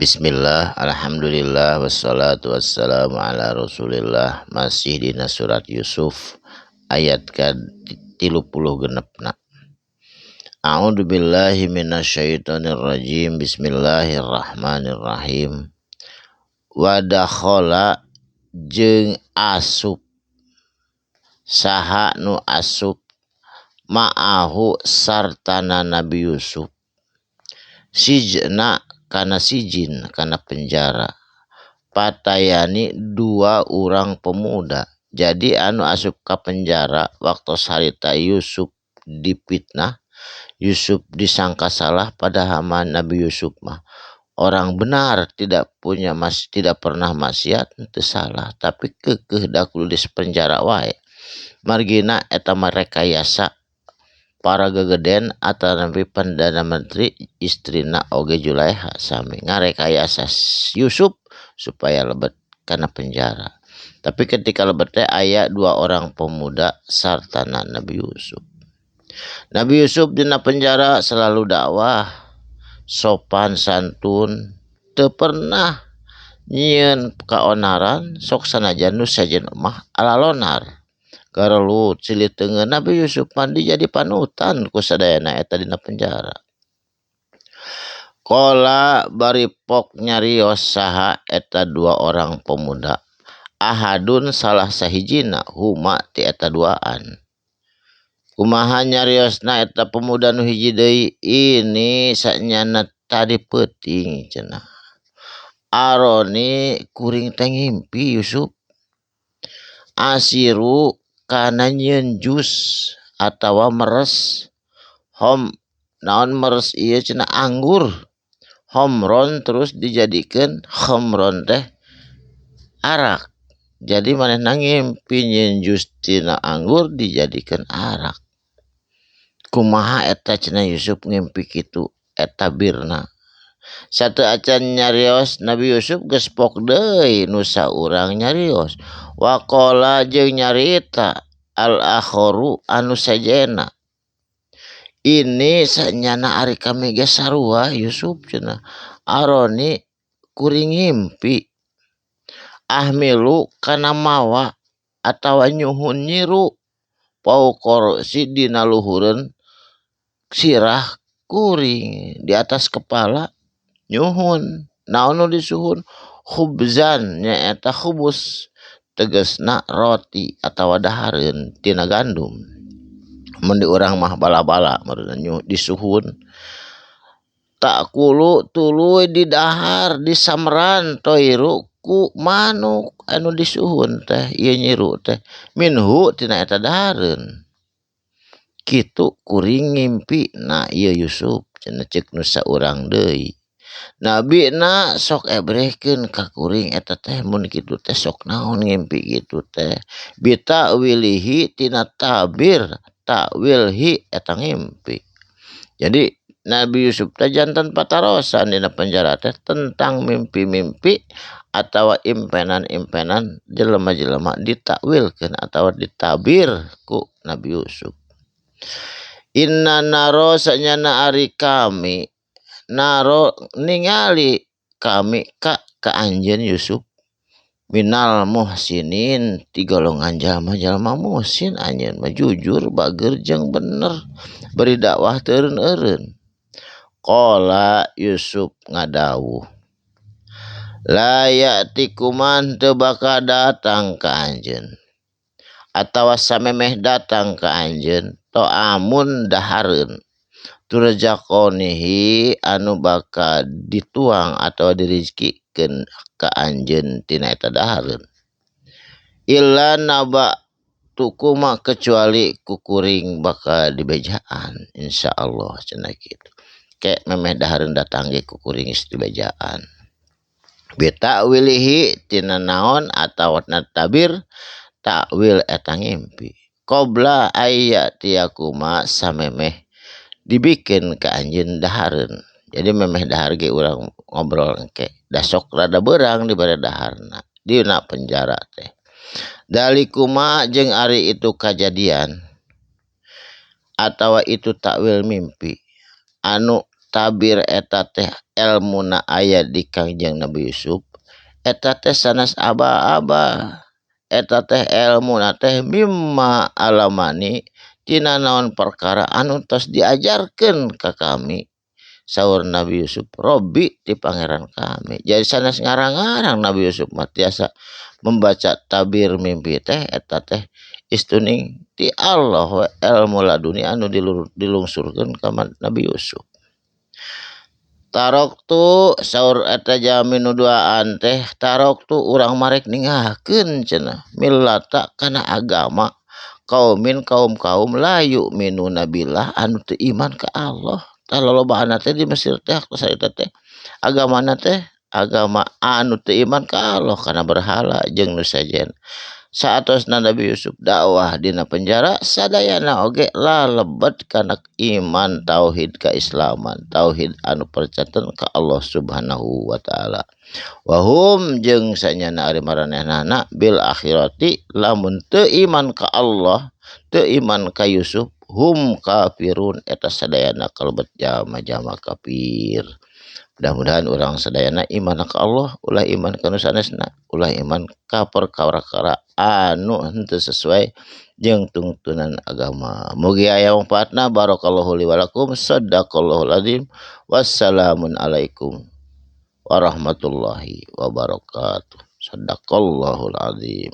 Bismillah, alhamdulillah, wassalatu wassalamu ala rasulillah. Masih dina surat Yusuf ayat ka-36. A'udzu billahi minasyaitonir rajim. Bismillahirrahmanirrahim. Wa dakhala jeung asup saha nu asup ma'ahu sartana Nabi Yusuf sijna kana sijin kana penjara patayani dua orang pemuda. Jadi anu asup ka penjara waktu harita Yusuf dipitnah, Yusuf disangka salah, padahal mah Nabi Yusuf mah orang benar, tidak punya mas, tidak pernah maksiat, itu salah, tapi keukeuh da kudu di penjara wae. Margina eta mah rekayasa para gegeden atau nabi Perdana Menteri istrina oge Julaiha sami ngarekayasa Yusuf supaya lebet kana penjara. Tapi ketika lebet teh aya dua orang pemuda sartana Nabi Yusuf. Nabi Yusuf dina penjara selalu dakwah, sopan santun, teu pernah nyieun kaonaran, sok sanajan nu sejen mah alalonar. Garelut silih teungeun Nabi Yusuf mandi jadi panutan ku sadayana eta dina penjara. Qala bari pok nyarios saha eta dua orang pemuda, ahadun salah sahijina huma ti eta duaan. Kumaha nyariosna eta pemuda nu hiji deui, ini sanyana tadi peuting cenah. Aroni kuring teh ngimpi Yusuf asiru kana nyieun jus atawa meres hom naon meres ieu cenah anggur homron terus dijadikeun khomron teh arak. Jadi manehna ngimpi nyieun jus tina anggur dijadikeun arak. Kumaha eta cenah Yusuf ngimpi kitu eta birna. Satu acan nyarios Nabi Yusuf geus pok deui nu saurang nyarios. Waqala jeung nyarita al-akharu anu sejena. Ini sanyana ari kami ge sarua Yusuf cenah. Aroni kuring ngimpi ahmilu kana mawa atawa nyuhun nyiru pauqor si dina luhureun sirah kuring di atas kepala nyuhun. Naon nu disuhun? Khubzan nyaeta khubus tegasna roti atawa dahareun tina gandum. Mun di urang mah bala-bala meureun disuhun. Takulu tuluy didahar disamran toiru ku manuk anu disuhun teh ieu nyiru teh minhu tina eta dahareun. Kitu kuring ngimpi na ieu Yusuf cenah ceuk nu saurang deui. Nabi na sok ebrehkeun ka kuring eta teh mun kitu teh sok naon ngimpi kitu teh bitawilihi tina tabir takwilhi eta ngimpi. Jadi Nabi Yusuf teh jantan patarosan dina penjara teh tentang mimpi-mimpi atawa impenan-impenan jelema-jelema ditakwilkeun atawa ditabir ku Nabi Yusuf. Inna naro sanyana ari kami naro ningali kami ka anjeun Yusuf minal muhsinin ti golongan jalma-jalma muhsin, anjeun mah jujur bager jeung bener beri dakwah teu eureun-eureun. Qala Yusuf ngadawuh la ya'tikuman teu bakal datang ka anjeun atawa samemeh datang ka anjeun to'amun dahareun turjaqonihi anu bakal dituang atau dirizkikeun ka anjeun tina eta dahareun illa naba tukuma kecuali kukuring bakal dibejaan insyaallah cenah kitu. Ke memeh dahareun datang ge kukuring geus dibejaan bitakwilihi tina naon atawa tabir takwil eta ngimpi qabla ayyatiyakuma samemeh dibikin ke anjeun dahareun. Jadi memeh dahar ge urang ngobrol engke da sok rada beurang dibere daharna dina penjara teh. Dalikuma jeung ari itu kajadian atawa itu takwil mimpi anu tabir eta teh elmuna aya di Kangjeng Nabi Yusuf eta teh sanes aba-aba eta teh elmuna teh mimma alamani tina naon perkara anu tos diajarkeun ka kami saur Nabi Yusuf Robbi ti pangeran kami. Jadi sanes ngarang-ngarang Nabi Yusuf mah tiasa membaca tabir mimpi teh eta teh istuning ti Allah we ilmu laduni anu dilungsurkeun ka Nabi Yusuf. Taroktu saur eta jalmi nu duaan teh taroktu urang marek ninggalkeun cenah millata kana agama kaumin kaum-kaum la yu'minuna billah anu teu iman ka Allah. Tah lolobaanna teh di Mesir teh saeta teh agamana teh agama anu teu iman ka Allah kana berhala jeung nu sejen. Saatosna Nabi Yusuf dakwah dina penjara sadayana oge lalebet kana iman tauhid keislaman tauhid anu percaten ka Allah Subhanahu wa taala. Wahum jeung sanyana ari maranehnana bil akhirati lamun teu iman ka Allah teu iman ka Yusuf hum kafirun eta sadayana kalebet jalma-jalma kafir. Mudah-mudahan urang sadayana iman ka Allah ulah iman ka nu sanesna ulah iman ka perkara-perkara anu henteu sesuai jeung tungtunan agama. Mugi aya manfaatna. Barakallahu li wa lakum. Sadaqallahul azim. Wassalamun alaikum warahmatullahi wabarakatuh. Sadaqallahul azim.